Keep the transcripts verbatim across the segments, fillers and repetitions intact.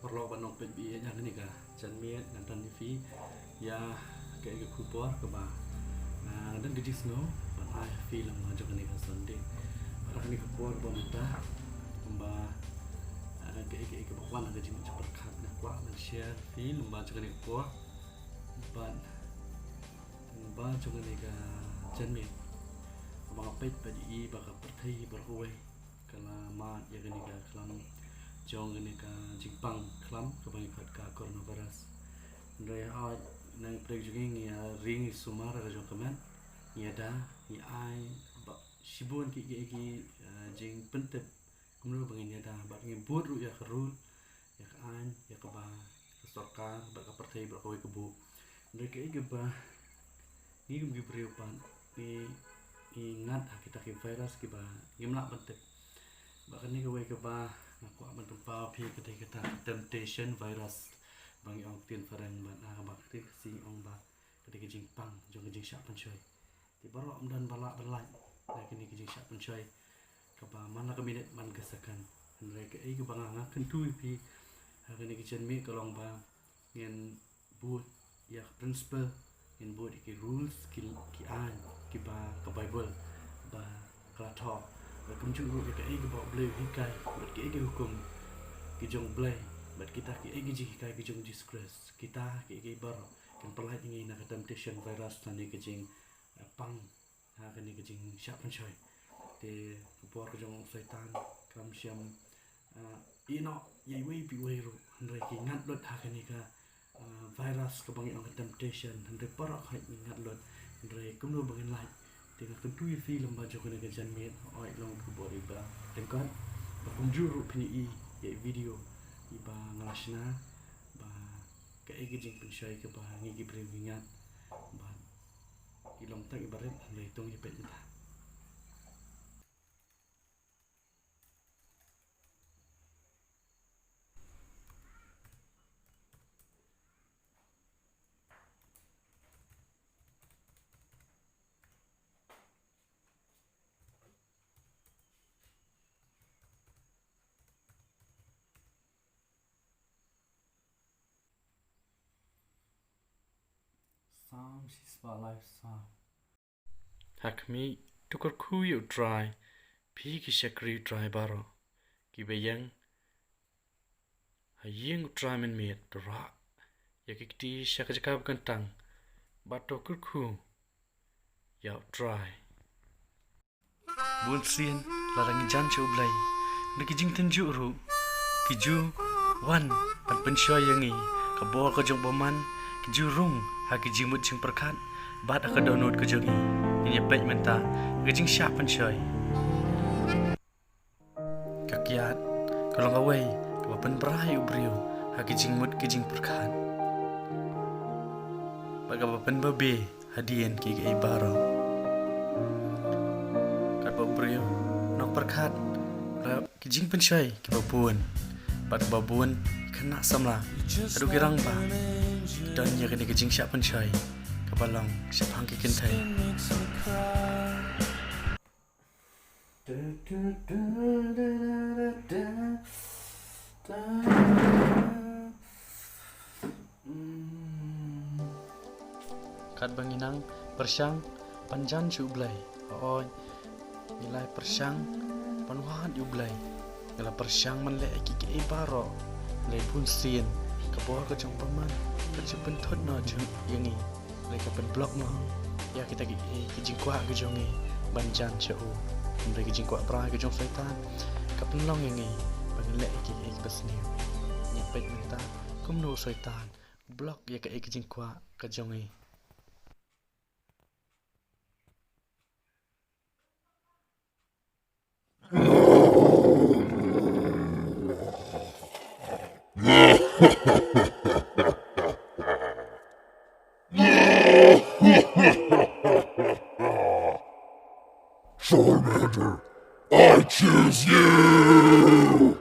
Paralok bad nongpeit ba ïeit, ha kane ka janmiet ngan don ïa phi ïa kaei ka khubor kaba, ah, don ka jingsngew ban ai ha phi lyngba jong kane ka Sunday. Bad ha kane ka por ba mynta, kumba, ah, kaei kaei kaba wan ha ka jingmut jingpyrkhat nga kwah ban share ha phi lyngba jong kane ka por. Bad lyngba jong kane ka janmiet, kaba nga peit bad ïohi ba ka pyrthei baroh kawei ka la mad ïa kane ka khlam jong kane ka jingpang khlam kaba ngi khot ka coronavirus. Hynrei hooid, na pdeng jong ngi ngi ïa ring sumar ka jong ka met, ngi ïada, ngi ai ba shibun ki, ki, ki, eh, jingpyntip kumno ba ngin ïada, bad ngi bud ruh ïa ka rule, ïa ka aiñ, ïa kaba ka sorkar bad ka pyrthei bad kawei ka buh. Hynrei kaei kaba ngi kum ki briew pat ngi, ngi ngat ha kita ki virus kiba ngim lah ban tip. Bad kane kawei kaba nga kwah ban pynpaw phi ka dei kata temptation virus ba ngi ong ktien phareng, bad, ah, ba ktien Khasi ngi ong ba ka dei ka jingpang jong ka jingshah pynshoi. Te baroh ym don ba lah ban lait na kane ka jingshah pynshoi kaba man la ka minit man ka second. Hynrei kaei kaba nga, nga kyntu ïa phi ha kane ka janmiet ka long ba ngin bud ïa ka principle, ngin bud ïa ki rules, ki, ki aiñ kiba ka Baibl ba ka la thoh. Bad kumjuh ruh ïa kaei kaba U Blei u hikai bad kaei ka hukum ki jong U Blei bad kita kaei ka jinghikai ki jong Jisu Khrist. Kita kaei kaei baroh kin pynlait ïa ngi na ka temptation virus lane ka jing, eh, pang ha kane ka jingshah pynshoi. Te ka bor ka jong u Soitan kam shym, ah, ïehnoh ïa iwei pa iwei ruh, hynrei ki ngat lut ha kane ka, ah, virus kaba ngi ong ka temptation, hynrei baroh hi ngi ngat lut, hynrei kumno ba ngin lait. Te nga kyntu ïa phi lyngba jong kane ka janmiet, hooid long ka bor iba lyngkot, ba kumjuh ruh phin ïohi ïa i video iba nga la shna, ba kaei ka jingpynshoi kaba ngi ki briew ngi ngat, bad i long tang iba rit, hynrei to ngin ïa peit mynta. Psalm shispah laiphew saw. Ha khmih, to kyrkhu ïa U Trai, phi ki shakri U Trai baroh kiba ïeng ha ïing U Trai mynmiet. To rah ïa ki kti sha ka jaka ba kyntang, bad to kyrkhu ïa U Trai. Bun sien lada ngi jan sha U Blei, na ki jingtynjuh ruh ki ju wan ban pynshoi ïa ngi. Ka bor ka jong U Bamon ki ju rung ha ki jingmut jingpyrkhat bad ha ka dohnud ka jong ngi. Ngin ïa peit mynta ka jingshah pynshoi. Ka kiad ka long kawei kaba pynbra ïa u briew ha ki jingmut ki jingpyrkhat, bad kaba pynbabe hadien kiei kiei baroh. Katba u briew u nongpyrkhat la ki jingpynshoi kiba bun, bad kaba bun ki khynnah samla haduh ki rangbah ki don ïa kane ka jingshah pynshoi kaba long shaphang ki kynthei. Katba ngi nang pyrshang ban jan sha U Blei, hooid, ngi la pyrshang ban wad ïa U Blei. Ngi la pyrshang ban leh ïa kiei kiei baroh, hynrei bun sien ka bor ka jong U Bamon ka ju pynthut noh ïa ngi, lane ka pynblock noh ïa kita kiei kiei ki jingkwah ki jong ngi ban jan sha u. Hynrei ki jingkwah brai ki jong u Soitan ka pynlong ïa ngi ba ngin leh ïa kiei kiei kiba sniew. Ngin peit mynta kumno u Soitan u block ïa kiei kiei ki jingkwah ki jong ngi. Charmander, I choose you!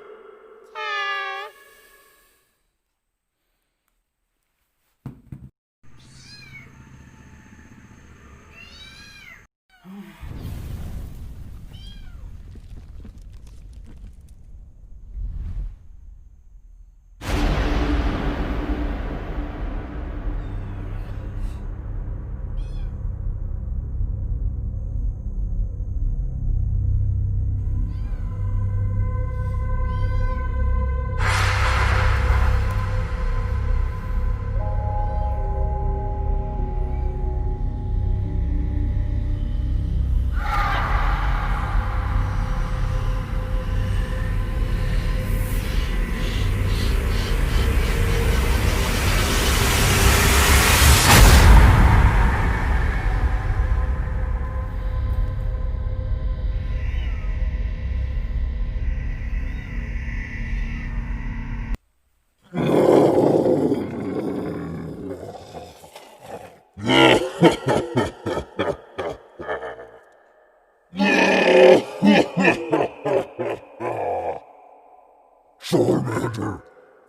Charmander,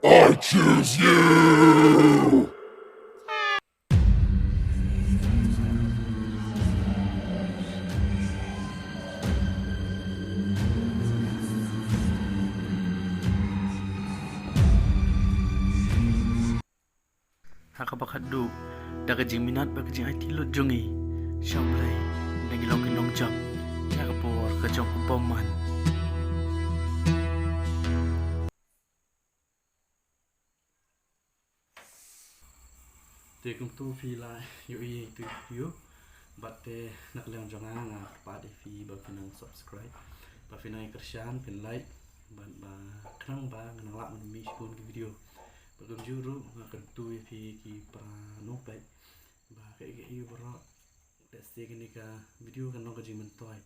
I choose you! Ha kaba khatduh, da ka jingminot bad ka jingaiti lut jong ngi sha U Blei, da ngi long ki nongjop ïa ka por ka jong u bymman. Te kumtu phi la ïohi ïa itu video, bad te na ka liang jong nga nga kyrpad ïa phi ba phin nang subscribe, ba phin nang ïa kyrshan, phin like, bad ba khnang ba ngan nang lah ban mih shibun ki video. Bad kumjuh ruh nga kyntu ïa phi ki para nongpeit ba kaei kaei baroh, lehse kane ka video kan long ka jingmyntoi.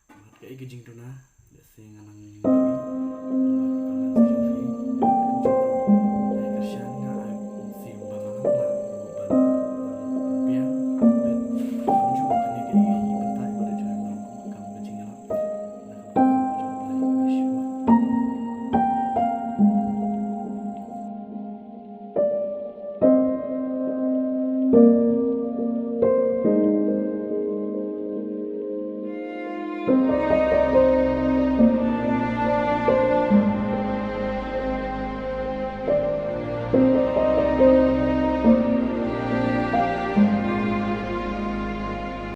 Bad kaei ka jingduna, lehse ngan nang ïohi lyngba ki comments ka jong phi. Bad kumjuh ruh, ai kyrshan ïa nga, ai sngewbha ba ngan nang lah ruh ban, ban pynbiang, bad kumjuh kane kaei kaei ban pyntai bad jong ngi, kam ka jingïalap. Na ka bynta ka jong U Blei, wish you well.